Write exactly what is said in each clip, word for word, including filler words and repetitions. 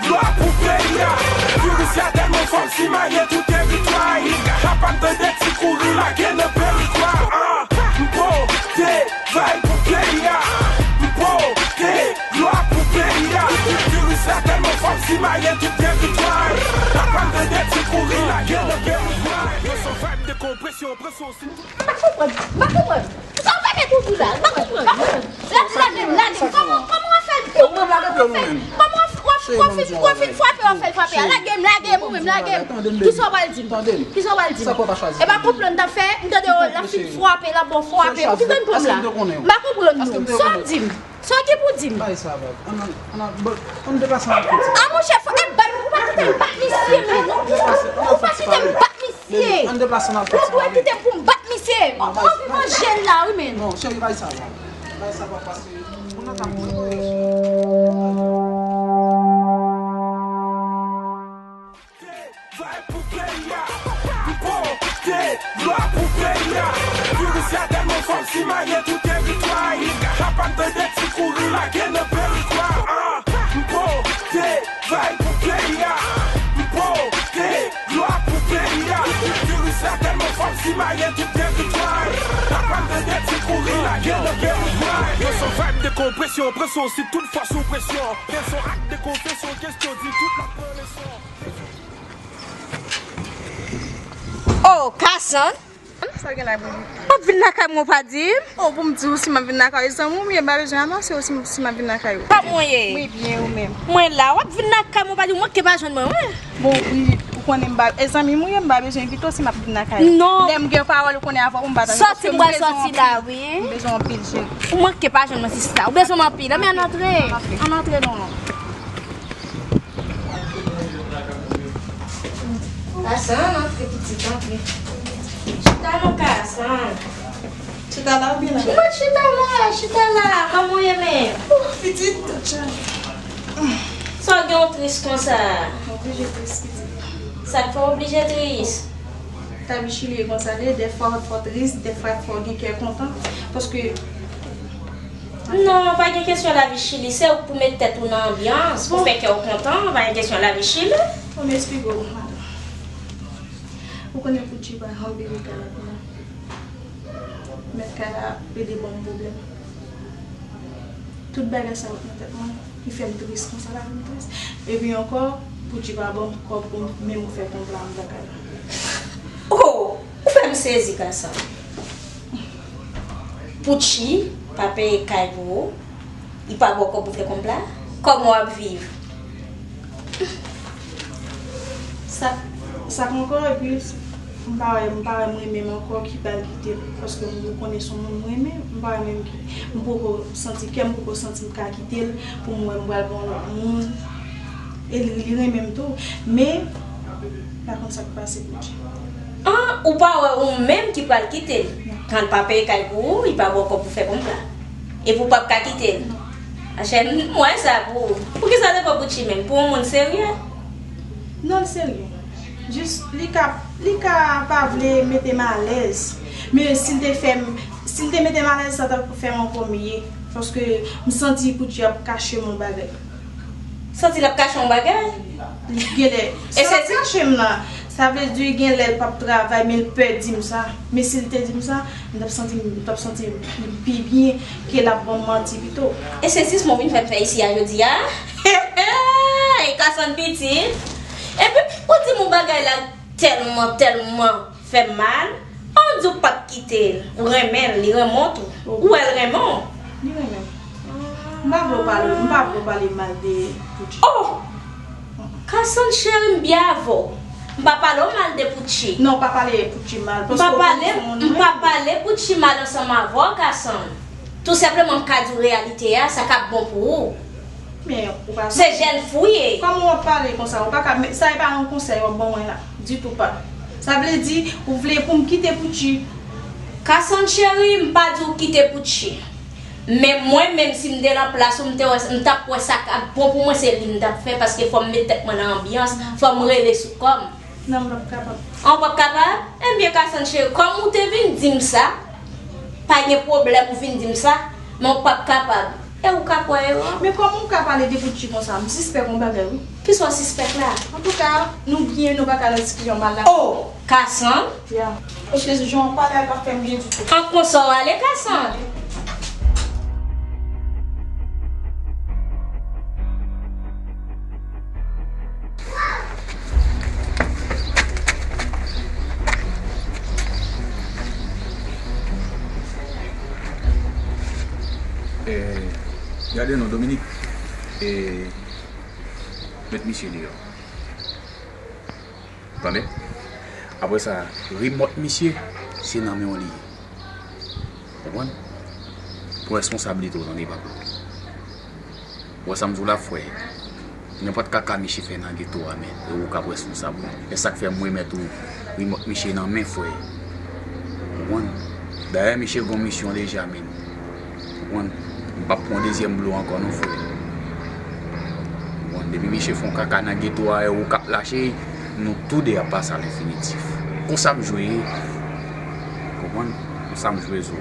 Glwa pou peyi a. Viris la tèlman fò l simaye tout teritwa. Nèg a pa tande ti kouri lage nan perikwa. Ah, m pote vay pou peyi a. M pote glwa pou peyi a. Viris la tèlman fò l simaye tout teritwa. Nèg a pa tande ti kouri lage nan perikwa. Yo son vay dekonpresyon, pran son M pa konprann, m pa konprann. Sa w fè mèt ou di la, m pa konprann. Lage, lage, lage. Kòman, kòman w ap fè l di w, kòman w ap fè, kòman w ap, w ap, w ap fin, w ap fin frape, w ap fè l frape a. Lage m, lage m, ou menm, lage m. Kisa w pral di m? Kisa w pral di m? E pa konprann n t ap fè, m tande w, l ap fin frape, l ap ba w frape. Ou ki konn pran m la? M pa konprann nou. Sa w ap di m? Sa w gen pou di m? Bay sa, bay. Ann, ann, ann, ann, ann deplase ann al fè ti. A monchè, fò, e bat, ou pa kite m bat misye, men. Ou pa kite m bat misye. Ann deplase ann al fè ti. Ou pa kite m pou m bat misye. Ou anvi manje l la, wi, men. Non, cheri, bay sa, bay. Bay sa, bay, paske moun nan ka mouri. Vay pou peyi a. M pote glwa pou peyi a. Viris la tèlman fò l simaye tout teritwa. Nèg a pa tande ti kouri lage nan perikwa. Ah, m pote vay pou peyi a. M pote glwa pou peyi a. Viris la tèlman fò l simaye tout teritwa. Nèg a pa tande ti kouri lage nan perikwa. Yo son vay dekonpresyon, pran son si tout fwa sou presyon. Fè son ak dekonpresyon, kesyon di tout lòt pran leson. Oh, Kassan! Sa gen la, bouyi? W ap vin lakay mwen, w pa di m? Oh, pou m di w si m ap vin lakay ou, e zanmi w m ye, m pa bezwen anonse w si, si m ap vin lakay ou. Kòman w ye? Mwen byen, ou menm? Mwen la, w ap vin lakay mwen, w pa di m, w manke pa jwenn mwen, wi. Bon, wi, ou konnen m pa, e zanmi m ou ye, m pa bezwen envite w si m ap vin lakay ou. Non. Lè m gen pawòl, ou konnen avè w, m pataje. Sòti m pral sòti la, wi. M bezwen w anpil, cheri. Ou manke pa jwenn mwen, sista. Ou bezwen m anpil. Ann antre. Ann antre, non. Kassan, antre pitit, antre. Chita non, Kassan. Chita la oubyen la? Mwen chita la, chita la. Kòman w ye menm? Oh, pitit, tèt chaje. Sa w gen w tris konsa? Oblije tris, pitit. Sa k fè w oblije tris? Lavi Chili e konsa l ye, dèfwa fò tris, dèfwa fò gen kè kontan, paske Non, pa gen kesyon lavi Chili. Se ou k pou met tèt ou nan anbyans, pou fè kè w kontan. Pa gen kesyon lavi Chili. Bon, m esplike w, madanm. Ou konnen Poutji pa janm vini kay la pou mwen. Mèt kay la plede ban m pwoblèm. Tout bagay sa yo nan tèt mwen, li fè m tris konsa, lavi m tris. Epi ankò, Poutji pa ban m kòb pou m menm fè konpla anndan kay la. Oh! Ou fè m sezi, Kassan. Poutji pa peye kay pou ou, li pa ba w kòb pou fè konpla? Kòman w ap viv? Sa, sa k ankò, epi m pa wè, m pa wè m renmen m ankò ki pral kite m, paske m konnen se yon moun m renmen, m pa wè menm ki, m poko santi, kè m poko santi m ka kite l pou m wè m pral gen yon lòt moun. E li, li renmen m tou, men m pa konn sa k pase Poutji. An, ou pa wè ou menm ki pral kite l? Non. Kan l pa peye kay pou ou, li pa ba w kòb pou fè konpla. Epi w p ap ka kite l? Non. Achè, m wè sa pou ou. Poukisa te pran Poutji menm? Pou yon moun serye? Non, l serye. Jis, li ka, li ka pa vle mete m alèz. Men si l te fè m, si l te mete m alèz, sa t ap fè m ankò mye. Paske m santi Poutji ap kache m yon bagay. Santi l ap kache yon bagay? Li genlè. E sa l ap kache m nan, sa vle di genlè l p ap travay, men l pè di m sa. Men si l te di m sa, m t ap santi, m t ap santi m pi byen ke l ap ban m manti pito. E se zis mwen vin fè m fè isi a jodi a? Hey, Kassan pitit. Epi, ou di m yon bagay la tèlman, tèlman fè m mal. An di w p ap kite l. Ou renmen l, li renmen w tou. Ou wè l renmen w. Li renmen m. M pa vle w pale, m pa vle w pale mal de Poutji. Oh! Kassan cheri, m byen avè w. M pa pale w mal de Poutji. Non, pa pale Poutji mal, paske w konn se moun mwen. M pa pale Poutji mal ansanm avè w, Kassan. Tou senpleman, m ka di w reyalite a, sa k ap bon pou ou. Men, ou pa... Se jèn fi w ye. Kòman w ap pale konsa? Ou pa ka, sa e pa yon konsèy w ap ban mwen la. Ditou pa. Sa vle di, ou vle pou m kite Poutji? Kassan cheri, m pa di w kite Poutji. Men mwen menm, si m te nan plas ou, m te wè, m t ap wè sa k ap bon pou mwen, se li m t ap fè, paske fò m met tèt mwen nan anbyans, fò m rele sou kò m. Non, m p ap kapab. An, w p ap kapab? Ebyen, Kassan cheri, kòm ou te vin di m sa, pa gen pwoblèm ou vin di m sa, men w p ap kapab. E ou k ap wè yo? Men kòman w ka pale de Gucci konsa? M sispèk yon bagay, wi. Kisa w sispèk la? Antouka, nou byen, nou pa ka nan diskisyon mal la. Oh! Kasann? Ya. Paske jan w pale a pa fè m byen ditou. An konsa w ale, Kasann? Eh, gade non, Dominique. Eh, met misye deyò. Tande? Apre sa, remòt misye, se nan men w li ye. Konprann? Pran responsablite w, tande, papa. Ou wè sa m di w la, frè? Nenpòt kaka misye fè nan geto a, men, e ou k ap responsab, wi. E sa k fè m remèt ou remòt misye nan men, frè. Konprann? Dayè, misye gen yon misyon deja, men. Konprann? M p ap pran dezyèm blo ankò non, frè. Konprann? Depi misye fè yon kaka nan geto a, e ou k ap lache, nou toude ap pase a lenfinitif. Konsa m jwe ye. Konprann? Konsa m jwe zo.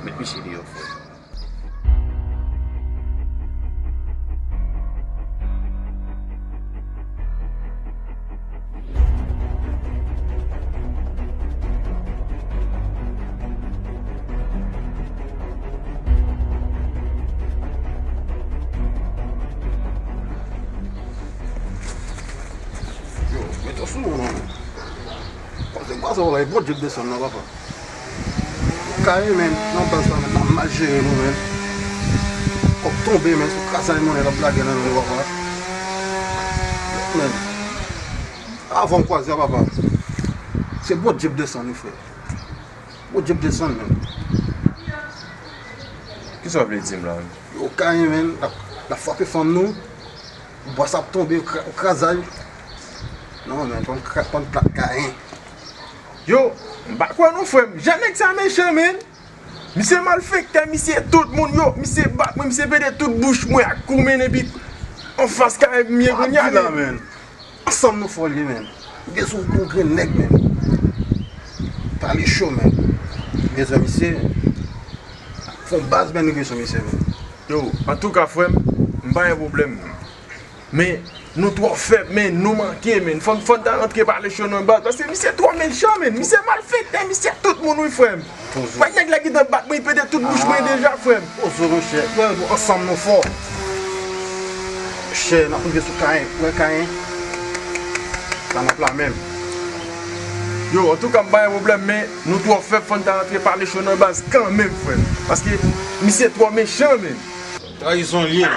Met misye deyò, frè. Yo, mete w sou mwen non. Koze kwaze w la, e Bondye k desann nan, papa. Ou ka ye, men, nan baz la, men, n ap mal jere nou, men. Kòb tonbe, men, se krazay monnen l ap lage nan men nou, papa. Men, avan w kwaze a, papa, se Bondye k desann, wi, frè. Bondye k desann, men. Kisa w vle di m la, menm? Yo, Kayen, men, l ap, l ap frape fanm nou. Bwa sa ap tonbe, ou kra-, ou krazay. Non, men, pa m kra-, pa m plat Kayen. Yo, m pa kwè non, frè m. Jan nèg sa mechan, men. Misye malfektè, misye tout moun yo, misye bat mwen, misye pede tout bouch mwen ak kou, men, epi anfas Kayen m ye kounye a, men. Ansanm nou fò l ye, men. M gen sou yon grenn nèg, men. Pale cho, men. Bezwen misye. Fon baz, men, rive sou misye, men. Yo, antouka, frè m, m pa gen pwoblèm. Men, nou twò fèb, men, nou manke, men. Fò n, fò n ta rantre pale cho nan baz, paske misye twò mechan, men. Misye malfektè, misye tout moun, wi, frè m. Pozo. Wè nèg la gentan bat mwen, li pede tout bouch mwen deja, frè m. Pozo, monchè. Frè, nou ansanm nou fò. Monchè, n ap rive sou Kayen. Wè Kayen. Sa n ap la menm. Yo, antouka, m pa gen pwoblèm, men nou twò fèb, fò n ta rantre pale cho nan baz kanmenm, frè m. Paske misye twò mechan, men. Trayizon l ye.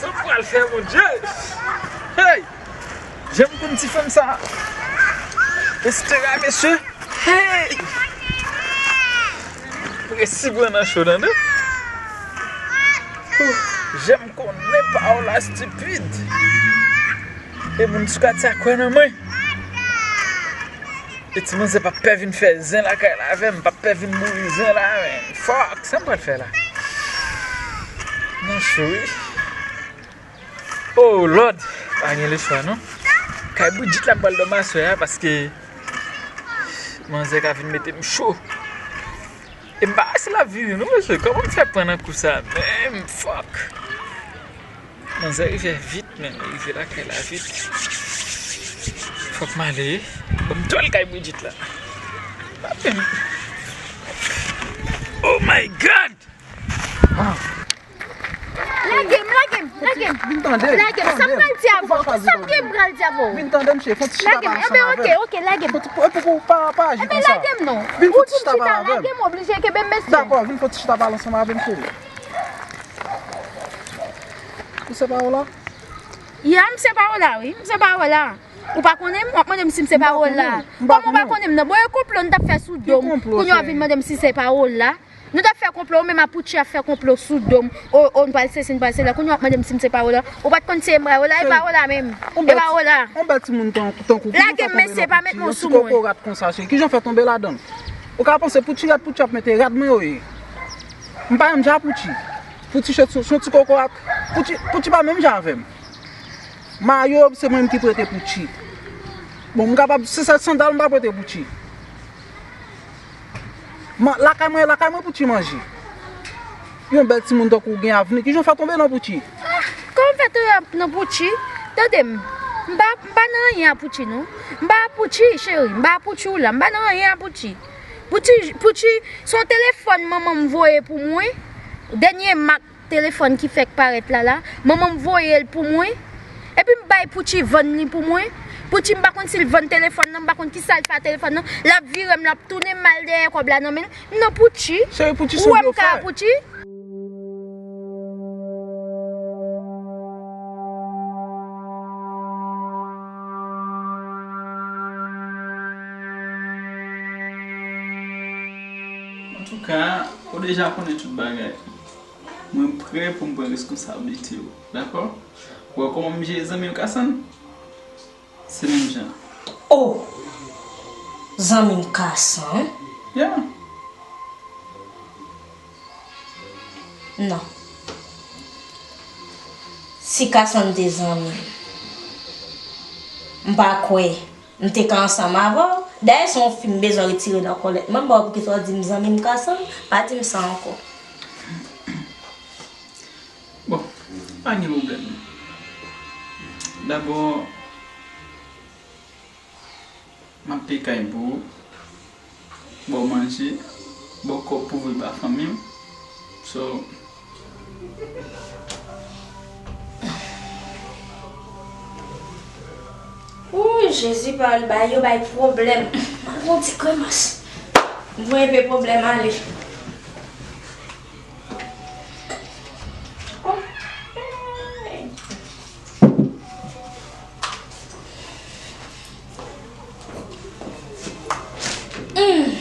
Sa m pral fè, Bondye? Hey! Jan m konn ti fanm sa. Estera, mesye. Hey! Presi pran nan cho, tande. Jan m konnen Paola stipid. E moun sou katye a kwè nan mwen. E ti manzè p ap pè vin fè zen lakay la avè m, p ap pè vin bouri zen la, men. Fòk, sa m pral fè la? Nan cho, wi. Oh, Lòd! Pa gen lechwa, non. Kay Bridget la m pral dòmi aswè a, paske manzè ka vin mete m cho. E m pa wè si l ap vini, non, mesye. Kòman m fè pran nan kou sa menm? Fòk! Manzè rive vit, men, li rive lakay la vit. Fòk m ale. Ban m twèl kay Bridget la. Pa pè m. Oh my God! Lage m, lage m, lage m. Vin tande. Lage m, sa m pral di avè w? Kisa m gen pral di avè w? Vin tande m, cheri, fè yon ti chita pale ansanm avè m. Lage m, enben, oke, oke, lage m. Fè yon ti, epi pou pa, pa aji konsa. Enben, lage m non. Vin fè yon ti chita pale avè m. Ou chita, lage m, oblije kenbe m, mesye. Dakò, vin fè yon ti chita pale ansanm avè m, cheri. Ou se Paola? Ya, m se Paola, wi. M se Paola. Ou pa konnen m? W ap mande m si m se Paola. Kòman w pa konnen m nan? Bon, e konplo n t ap fè sou do m. Kounye a w ap vin mande m si se Paola. Nou t ap fè konplo, ou menm a Pouchi ap fè konplo sou do m. O, o, n pral sesi, n pral sela. Kounye a w ap mande m si m se Paola. Ou pa t konn se Paola, e Paola menm. E Paola. Yon bèl timoun tan, tankou, kijan w fè tonbe nan Pouchi? Yon ti kokorat konsa, cheri. Kijan w fè tonbe ladan l? Ou ka panse Pouchi rad Pouchi ap mete rad mwen yo ye. M pa menm jan ak Pouchi. Pouchi se, se yon ti kokorat. Pouchi, Pouchi pa menm jan avè m. Mayo, se mwen menm ki prete Pouchi. Bon, m kapab, se sèl sandal m pa pote Pouchi. Man, lakay mwen, lakay mwen Pouchi manje. Yon bèl timoun tankou w gen avni, kijan w fè tonbe nan Pouchi? Ah, kòman m fè tonbe nan Pouchi? Tande m, m pa, m pa nan anyen a Pouchi non. M pa Pouchi, cheri, m pa Pouchi w la, m pa nan anyen a Pouchi. Pouchi, Pouchi, se yon telefòn manman m voye pou mwen. Dènye mak telefòn ki fèk parèt la la, manman m voye l pou mwen. Epi m bay Pouchi vann li pou mwen. Pouchi m pa konn si l vann telefòn nan, m pa konn kisa l fè a telefòn nan. L ap vire m, l ap tounen m al dèyè kòb la nan men l. M nan Pouchi. Cheri, Pouchi se yon blofè. Ou wè m ka Pouchi? Antouka, ou deja konnen tout bagay. Mwen prè pou m pran reskonsablite yo. Dakò? Ou wè kòman m jere zanmi m Kasann? Se menm jan. Oh! Zanmi m Kasann? Yeah. Non. Si Kasann te zanmi m, m pa kwè m te ka ansanm avè w. Dayè, se yon fi m bezwen retire nan kòlèt mwen, m pa wè poukisa w di m zanmi m Kasann, pa di m sa ankò. Bon, pa gen pwoblèm. Dabò, m ap peye kay pou ou, ba w manje, ba w kòb pou voye ba fanmi w. So, Ooh, Jezi, pawòl bay yo bay pwoblèm. Mwen gon ti kremas. Mwen epe pwoblèm ale. Hum.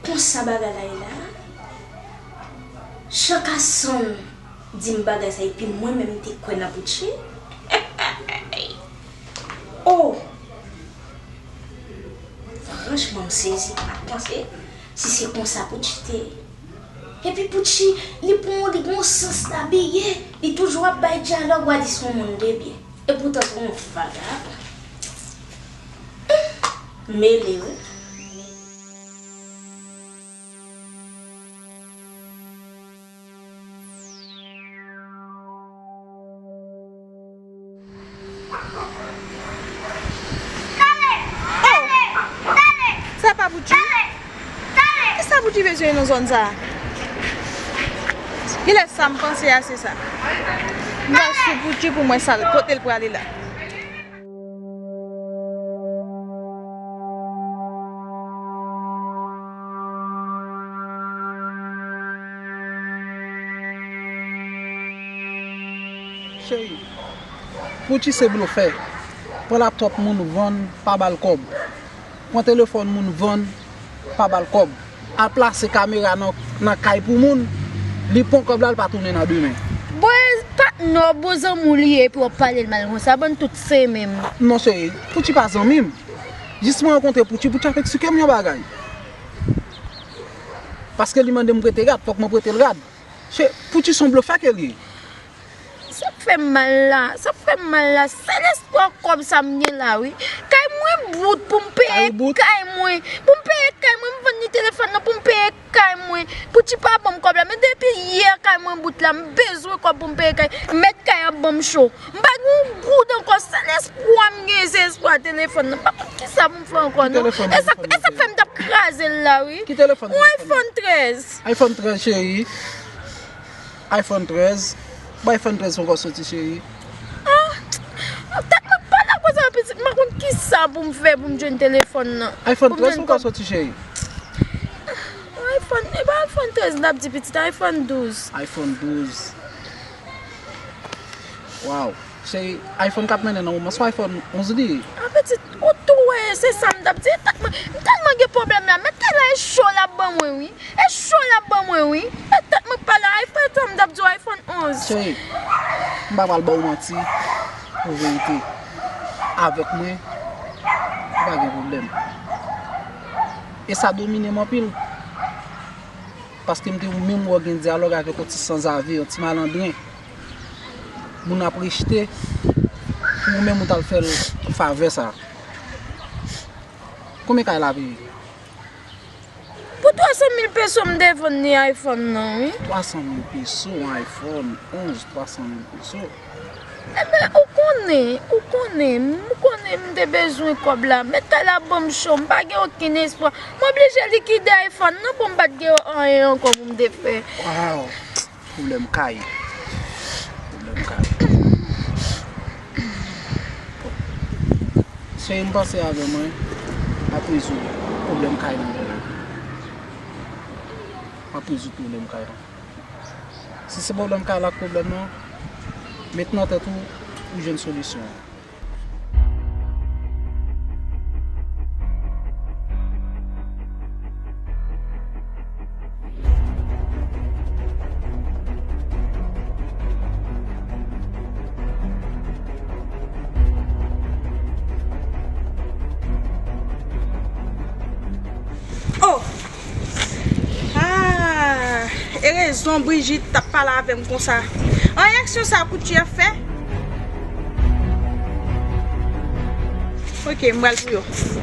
Konsa bagay la ye la. Jan Kasann di m bagay sa epi mwen menm m te kwè nan Pouchi. Oh! Franchman m sezi, m pa t panse si se konsa Pouchi te ye. Epi Pouchi, li pran, li gon sans labiye, li toujou ap bay dyalòg, w a di se yon moun de byen. Epoutan se yon vagabon. Mele wi. Oh! Sa pa Pouchi? Kisa Pouchi bezwen nan zòn sa a? Kilè sa m panse a se sa. M pral sou Pouchi pou m wè sa l, kote l prale la. Cheri, Pouchi se blofè. Pran laptòp moun vann, pa ba l kòb. Pran telefòn moun vann, pa ba l kòb. Al plase kamera nan, nan kay pou moun, li pran kòb la, li pa tounen nan demen. Bon, e patnè w, bon zanmi w li ye, epi w ap pale l mal konsa, bann tout se menm. Non, cheri, Pouchi pa zanmi m. Jis mwen rankontre Pouchi, Pouchi ap eksplike m yon bagay. Paske li mande m prete rad, fòk mwen prete l rad. Che, Pouchi se yon blofè ke l ye. Sa k fè m mal la, sa k fè m mal la, sèl espwa kòb sa m gen la wi. Kay mwen bout pou m peye kay mwen. Pou m peye kay mwen, m vann li telefòn nan pou m peye kay mwen. Pouchi pa ban m kòb la, men depi yè kay mwen bout la, m bezwen kòb pou m peye kay. Mèt kay ap ban m cho. M pa gen yon goud ankò, sèl espwa m gen se espwa telefòn nan. M pa konn kisa pou m fè ankò non. E sa, e sa k fè m t ap kraze l la wi. Ki telefòn? Yon iPhone trèz. iPhone trèz, cheri. iPhone trèz. Bon, iPhone trèz poko soti, cheri. Ah, tèt mwen pa la konsa, pitit. M pa konn kisa pou m fè pou m jwenn telefòn nan. iPhone trèz poko soti, cheri. iPhone, e pa iPhone trèz n ap di, pitit, iPhone douz. iPhone douz. Wow. Cheri, iPhone k ap mennen nan moman, se iPhone onz li ye. Ah, pitit, ou tou wè, se sa m t ap di. Tèt mwen, m tèlman gen pwoblèm la, men tèt la e cho l ap ban mwen wi. E cho l ap ban mwen wi. E tèt mwen pa la, iPhone, sa m t ap di w, iPhone onz. Cheri, m pa pral ba w manti, pou verite. Avèk mwen, ou pa gen pwoblèm. E sa domine m anpil. Paske m te menm wè w gen dyalòg avèk yon ti sanzave, yon ti malandren. Moun ap rejte, pou ou menm ou t al fè l favè sa. Konbyen kay la peye? Pou twa san mil peso m te vann li iPhone nan, wi. Twa san mil peso, yon iPhone onz, twa san mil peso. Enben, ou konnen, ou konnen, m konnen m te bezwen kòb la. Mèt kay la ban m cho, m pa gen okenn espwa. M oblije likide iPhone nan pou m pa t gen anyen ankò pou m te fè. Waw! Pwoblèm kay. Pwoblèm kay. Cheri, m panse avè mwen, ap rezoud pwoblèm kay nan. Ap rezoud pwoblèm kay nan. Si se pwoblèm kay la k pwoblèm nan, met nan tèt ou, ou jwenn solisyon an. Oh! Ah! E rezon Brigitte t ap pale avè m konsa. An reyaksyon sa Koutye ap fè? Ok, m pral pou yo.